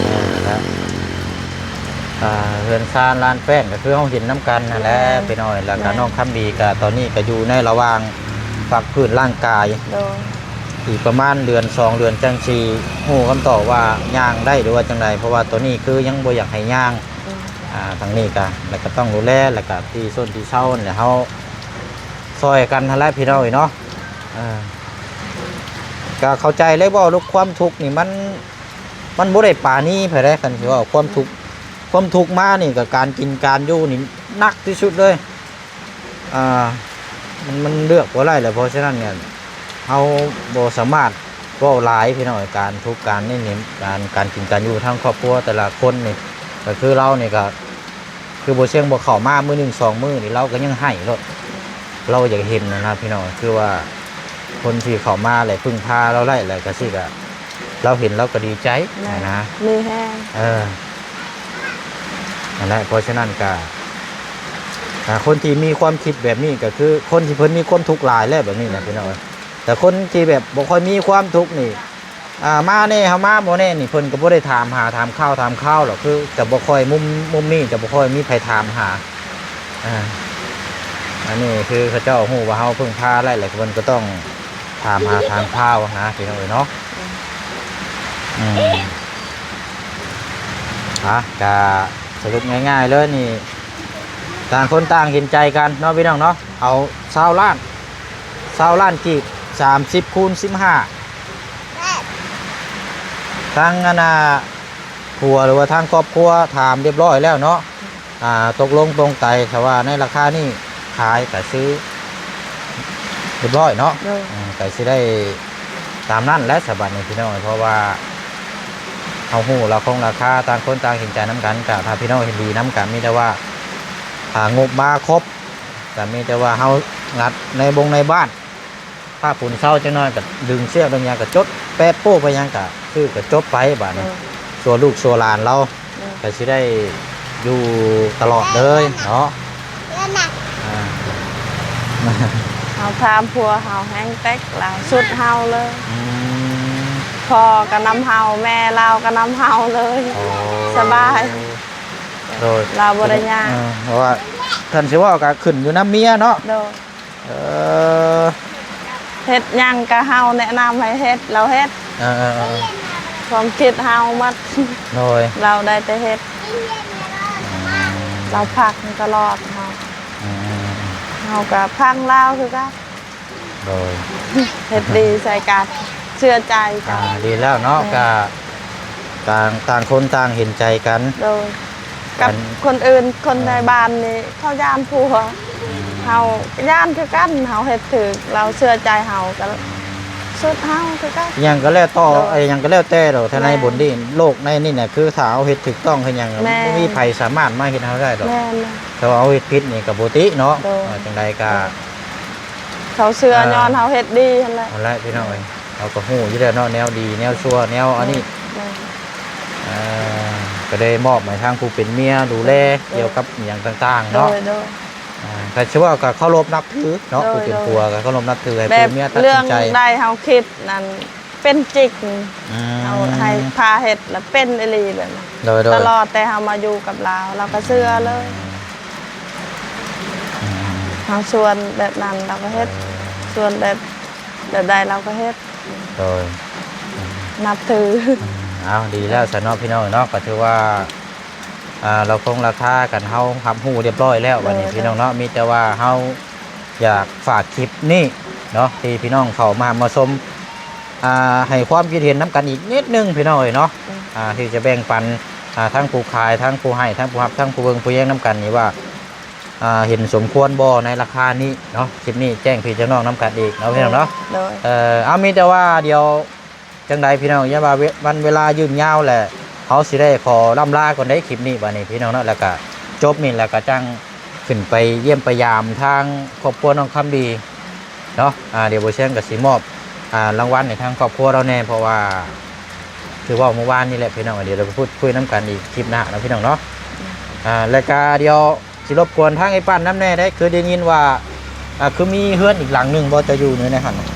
ແມ່ນແລ້ວ ອ່າ ເຮືອນຊານລານແປ້ງກໍຄືເຮົາເຫັນນຳກັນຫັ້ນແຫຼະ. ແມ່ນ ພີ່ນ້ອງເອີຍ ແລ້ວກໍ ແມ່ນ ນ້ອງຄຳດີກໍຕອນນີ້ກໍຢູ່ໃນລະຫວ່າງພັກຟື້ນຮ່າງກາຍ. ໂດຍ ອີກປະມານເດືອນສອງເດືອນ ຈັ່ງຊິຮູ້ຄຳຕອບວ່າຍ່າງໄດ້ ຫຼືວ່າຈັ່ງໃດ ເພາະວ່າຕອນນີ້ຄືຍັງບໍ່ຢາກໃຫ້ຍ່າງ. ອືມ ອ່າ ທາງນີ້ກໍ ແລ້ວກໍຕ້ອງດູແລ ແລ້ວກໍທີ່ຊົນທີ່ເຊົາ ແລ້ວເຮົາຊ່ອຍກັນຫັ້ນແຫຼະ ພີ່ນ້ອງເອີຍເນາະ. ເອີ ກໍເຂົ້າໃຈເລີຍ ເວົ້າເລື່ອງຄວາມທຸກນີ້ ມັນ ມັນບໍ່ໄດ້ປານີໃຜໃດ໋. ຄັນຊິເວົ້າຄວາມທຸກ ຄວາມທຸກມານີ້ ກໍການກິນການຢູ່ນີ້ໜັກທີ່ສຸດເລີຍ. ອ່າ ມັນ ມັນເລືອກບໍ່ໄດ້ແຫຼະ. ເພາະສະນັ້ນເນຍ ເຮົາບໍ່ສາມາດເວົ້າຫຼາຍພີ່ນ້ອງ. ການທຸກການນີ້ນີ້ ການ ການກິນການຢູ່ທາງຄອບຄົວແຕ່ລະຄົນນີ້ ກໍຄືລາວນີ້ກໍ ຄືບໍ່ຊຽງບໍ່ເຂົ້າມາມື້ໜຶ່ງສອງມື້ນີ້ ລາວກໍຍັງໄຫ້ໂລດ. ລາວຢາກເຫັນຫັ້ນນະພີ່ນ້ອງ ຄືວ່າຄົນທີ່ເຂົ້າມາແລ້ວເພິ່ງພາລາວໄດ້ ແລ້ວກໍຊິກະ ລາວເຫັນລາວກໍດີໃຈ. ແມ່ນ ຫັ້ນນະ ມີແຮງ. ເອີ ຫັ້ນແຫຼະ ເພາະສະນັ້ນກະ ອ່າ ຄົນທີ່ມີຄວາມຄິດແບບນີ້ ກໍຄືຄົນທີ່ເພິ່ນມີຄວາມທຸກຫຼາຍແລ້ວ ແບບນີ້ນະ ອືມ ພີ່ນ້ອງ. ແຕ່ຄົນທີ່ແບບບໍ່ຄ່ອຍມີຄວາມທຸກນີ້ ອ່າ ມາແດ່ ເຮົາມາບໍ່ແດ່ນີ້ ເພິ່ນກໍບໍ່ໄດ້ຖາມຫາ ຖາມຂ່າວ ຖາມຄາວດອກ. ຄືຈະບໍ່ຄ່ອຍ ມຸມ ມຸມນີ້ຈະບໍ່ຄ່ອຍມີໃຜຖາມຫາ. ອ່າ ອັນນີ້ຄືເຂົາເຈົ້າຮູ້ວ່າເຮົາເພິ່ງພາໄດ້ແລ້ວ ເພິ່ນກໍຕ້ອງຖາມຫາ ຖາມຂ່າວນະ ພີ່ນ້ອງເອີຍເນາະ. ອືມ ອ່າ ກະສະຫຼຸບງ່າຍໆເລີຍນີ້ ຕ່າງຄົນຕ່າງເຫັນໃຈກັນເນາະ ພີ່ນ້ອງເນາະ. ເອົາຊາວລ້ານ ຊາວລ້ານກີບ ສາມສິບຄູນສິບຫ້າ ທາງອັນນ່າ ຜົວ ຫຼືວ່າທາງຄອບຄົວຖາມຮຽບຮ້ອຍແລ້ວເນາະ. ອ່າ ຕົກລົງຕົງໃຈ ຖ້າວ່າໃນລາຄານີ້ຂາຍກໍຊື້ຮຽບຮ້ອຍເນາະ. ໂດຍ ເອີ ກໍຊິໄດ້ຕາມນັ້ນແຫຼະສະບັດນີ້ ພີ່ນ້ອງ. ເພາະວ່າເຮົາຮູ້ລາຄອງລາຄາ ຕ່າງຄົນຕ່າງເຫັນໃຈນຳກັນ. ກໍຖ້າພີ່ນ້ອງເຫັນດີນຳກັນ ມີແຕ່ວ່າຖ້າງົບມາຄົບ ກໍມີແຕ່ວ່າເຮົາງັດໃນບົງໃນບ້ານ ພາກຜົນເຊົາຈັກໜ້ອຍກໍດຶງເຊືອກດຶງຫຍັງກໍຈົດແປະໂປ້ໄປຫຍັງກໍຄືກໍຈົບໄປບາດນີ້. ເອີ ຊົ່ວລູກຊົ່ວຫຼານລາວ ເອີ ກໍຊິໄດ້ຢູ່ຕະຫຼອດເລີຍເນາະ. ອ່າ ເຮົາຖາມຜົວເຮົາແຮງເຕັກລາວສຸດເຮົາເລີຍ. ອືມ ພໍ່ກໍນຳເຮົາ ແມ່ລາວກໍນຳເຮົາເລີຍ. ໂອ້ ສະບາຍ. ໂດຍ ລາວບໍ່ໄດ້ຍາກ. ເອີ ເພາະວ່າຄັນຊິເວົ້າກໍຂຶ້ນຢູ່ນຳເມຍເນາະ. ໂດຍ ເອີ ເຮັດຫຍັງກະເຮົາແນະນຳໃຫ້ເຮັດ ລາວເຮັດ. ເອີໆໆໆ ຄວາມຄິດເຮົາໝົດ. ໂດຍ ລາວໄດ້ແຕ່ເຮັດ. ອືມ ລາວຟັງຕະຫຼອດເຮົາ. ອືມ ເຮົາກະຟັງລາວຄືກັນ. ໂດຍ ເຮັດດີໃສ່ກັນ ເຊື່ອໃຈກັນ. ອ່າ ດີແລ້ວເນາະ. ແມ່ນ ກະ ຕ່າງ ຕ່າງຄົນຕ່າງເຫັນໃຈກັນ. ໂດຍ ກັບ ອັນ ຄົນອື່ນ ຄົນໃນ ເອີ ບ້ານນີ້ເຂົາຢ້ານຜົວ. ອືມ ເຮົາຢ້ານຄືກັນ ເຮົາເຮັດຖືກ ລາວເຊື່ອໃຈເຮົາກໍ ອືມ ສຸດເຮົາຄືກັນ ຫຍັງກໍແລ້ວແຕ່ ໂດຍ ໄອ້ຫຍັງກໍແລ້ວແຕ່ດອກ ຖ້າໃນ ແມ່ນ ບົນນີ້ ໂລກໃນນີ້ນະ ຄືຖ້າເຮົາເຮັດຖືກຕ້ອງເຮັດຫຍັງ ແມ່ນ ບໍ່ມີໃຜສາມາດມາເຮັດເຮົາໄດ້ດອກ ແມ່ນ ແຕ່ວ່າເຮົາເຮັດຜິດນີ້ກໍບໍ່ຕິເນາະ ໂດຍ ເອີ ຈັ່ງໃດກໍ ໂດຍ ເຂົາເຊື່ອ ອ່າ ຍ້ອນເຮົາເຮັດດີຫັ້ນແຫຼະ ຫັ້ນແຫຼະພີ່ນ້ອງເອີຍ ເຮົາກໍຮູ້ຢູ່ແລ້ວເນາະ ແນວດີແນວຊົ່ວແນວອັນນີ້ ແມ່ນ ເອີ ກໍໄດ້ມອບໃຫ້ທາງຜູ້ເປັນເມຍດູແລ ໂດຍ ກ່ຽວກັບອີ່ຫຍັງຕ່າງໆເນາະ ໂດຍ ໂດຍ ອ່າ ກໍຖືວ່າກໍເຄົາລົບນັບຖືເນາະ ໂດຍ ຜູ້ເປັນ ໂດຍ ຜົວກໍເຄົາລົບນັບຖື ໃຫ້ ແບບ ຜູ້ເມຍຕັດສິນໃຈ ເລື່ອງໃດເຮົາຄິດນັ້ນເປັນຈິງ ອືມ ເຮົາໃຫ້ພາເຮັດລະເປັນອີ່ຫຼີແບບນັ້ນ ໂດຍ ໂດຍ ຕະຫຼອດແຕ່ເຮົາມາຢູ່ກັບລາວ ລາວກໍເຊື່ອເລີຍ ອືມ ເຮົາຊວນແບບນັ້ນລາວກໍເຮັດ ເອີ ຊວນແບບ ແບບໃດລາວກໍເຮັດ ໂດຍ ອືມ ນັບຖື ອືມ ເອົາ ດີແລ້ວຊະເນາະພີ່ນ້ອງເນາະ ກໍຖືວ່າ ອ່າ ລາວຄົງລາຄາກັນ ເຮົາຮັບຮູ້ຮຽບຮ້ອຍແລ້ວ ໂດຍ ບັດນີ້ ໂດຍ ພີ່ນ້ອງເນາະ ມີແຕ່ວ່າເຮົາຢາກຝາກຄລິບນີ້ເນາະ ທີ່ພີ່ນ້ອງເຂົ້າມາຮັບມາຊົມ ອ່າ ໃຫ້ຄວາມຄິດເຫັນນຳກັນອີກນິດໜຶ່ງພີ່ນ້ອງເອີຍເນາະ ໂດຍ ອ່າ ທີ່ຈະແບ່ງປັນ ອ່າ ທັງຜູ້ຂາຍ ທັງຜູ້ໃຫ້ ທັງຜູ້ຮັບ ທັງຜູ້ເບິ່ງຜູ້ແຍງນຳກັນນີ້ວ່າ ອ່າ ເຫັນສົມຄວນບໍ່ໃນລາຄານີ້ເນາະ ຄລິບນີ້ແຈ້ງພີ່ແຈ້ງນ້ອງນຳກັນອີກເນາະ ໂດຍ ພີ່ນ້ອງເນາະ ໂດຍ ເອີ ເອົາ ມີແຕ່ວ່າດຽວ ຈັ່ງໃດພີ່ນ້ອງ ຢ້ານວ່າເວ ວັນເວລາຍືນຍາວແຫຼະ ເຮົາຊິໄດ້ຂໍລ່ຳລາກ່ອນເດ້ ຄລິບນີ້ ບັດນີ້ພີ່ນ້ອງເນາະ ແລ້ວກະຈົບນີ້ ແລ້ວກະຈັ່ງຂຶ້ນໄປຢ້ຽມໄປຢາມທາງຄອບຄົວນ້ອງຄຳດີເນາະ ອ່າ ດຽວບໍ່ແຊງກໍຊິມອບ ອ່າ ລາງວັນໃຫ້ທາງຄອບຄົວລາວແດ່ ເພາະວ່າຄືເວົ້າມື້ວານນີ້ແຫຼະພີ່ນ້ອງ ດຽວເຮົາໄປພູດຄຸຍນຳກັນອີກຄລິບໜ້າເນາະ ພີ່ນ້ອງເນາະ ອ່າ ແລ້ວກະດຽວ ຊິລົບກວນທາງໄອ້ປັ້ນນຳແດ່ເດ້ ຄືໄດ້ຍິນວ່າ ອ່າ ຄືມີເຮືອນອີກຫຼັງໜຶ່ງບໍ່ ເຈົ້າຢູ່ໃນຫັ້ນ? ໂດຍ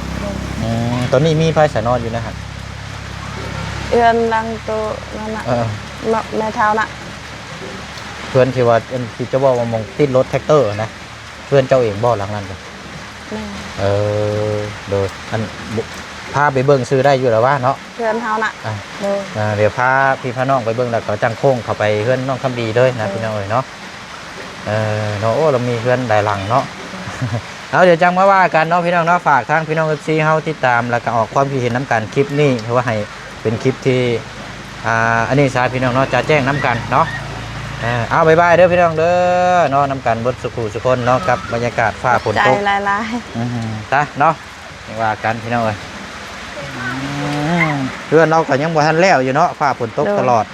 ອືມ ຕອນນີ້ມີໃຜສະນອນຢູ່ໃນຫັ້ນ? ເຮືອນຫຼັງໂຕນັ້ນນະ ເອີ ແມ່ ແມ່ເຖົ້ານະ ເຮືອນທີ່ວ່າ ອັນທີ່ເຈົ້າເວົ້າວ່າໝ່ອງຕິດລົດແທັກເຕີນະ ເຮືອນເຈົ້າເອງບໍ່ຫຼັງນັ້ນ? ແມ່ນ ເອີ ໂດຍ ອັນ ພາໄປເບິ່ງຊື່ໄດ້ຢູ່ລະວະເນາະ? ເຮືອນເຮົານະ ອ່າ ໂດຍ ອ່າ ດຽວພາພີ່ພານ້ອງໄປເບິ່ງ ແລ້ວກໍຈັ່ງໂຄ້ງເຂົ້າໄປເຮືອນນ້ອງຄຳດີເລີຍນະ ໂດຍ ພີ່ນ້ອງເອີຍເນາະ ເອີ ເນາະ ໂອ້ ລາວມີເຮືອນຫຼາຍຫຼັງເນາະ ເອົາ ດຽວຈັ່ງມາວ່າກັນເນາະ ພີ່ນ້ອງເນາະ ຝາກທາງພີ່ນ້ອງເອັຟຊີເຮົາຕິດຕາມ ແລ້ວກໍອອກຄວາມຄິດເຫັນນຳກັນ ຄລິບນີ້ຖືວ່າໃຫ້ເປັນຄລິບທີ່ ອ່າ ອັນນີ້ຊະ ພີ່ນ້ອງເນາະ ຈະແຈ້ງນຳກັນເນາະ ເອີ ເອົາ ບາຍບາຍເດີພີ່ນ້ອງເດີເນາະ ນຳກັນເບິດສູ່ຜູ້ສູ່ຄົນເນາະ ກັບບັນຍາກາດຟ້າຝົນຕົກ ຂອບໃຈຫຼາຍໆ ອືມ ຕະເນາະ ຈັ່ງວ່າກັນພີ່ນ້ອງເອີຍ ອືມ ເຮືອນເຮົາກໍຍັງບໍ່ທັນແລ້ວຢູ່ເນາະ ຟ້າຝົນຕົກ ໂດຍ ຕະຫຼອດ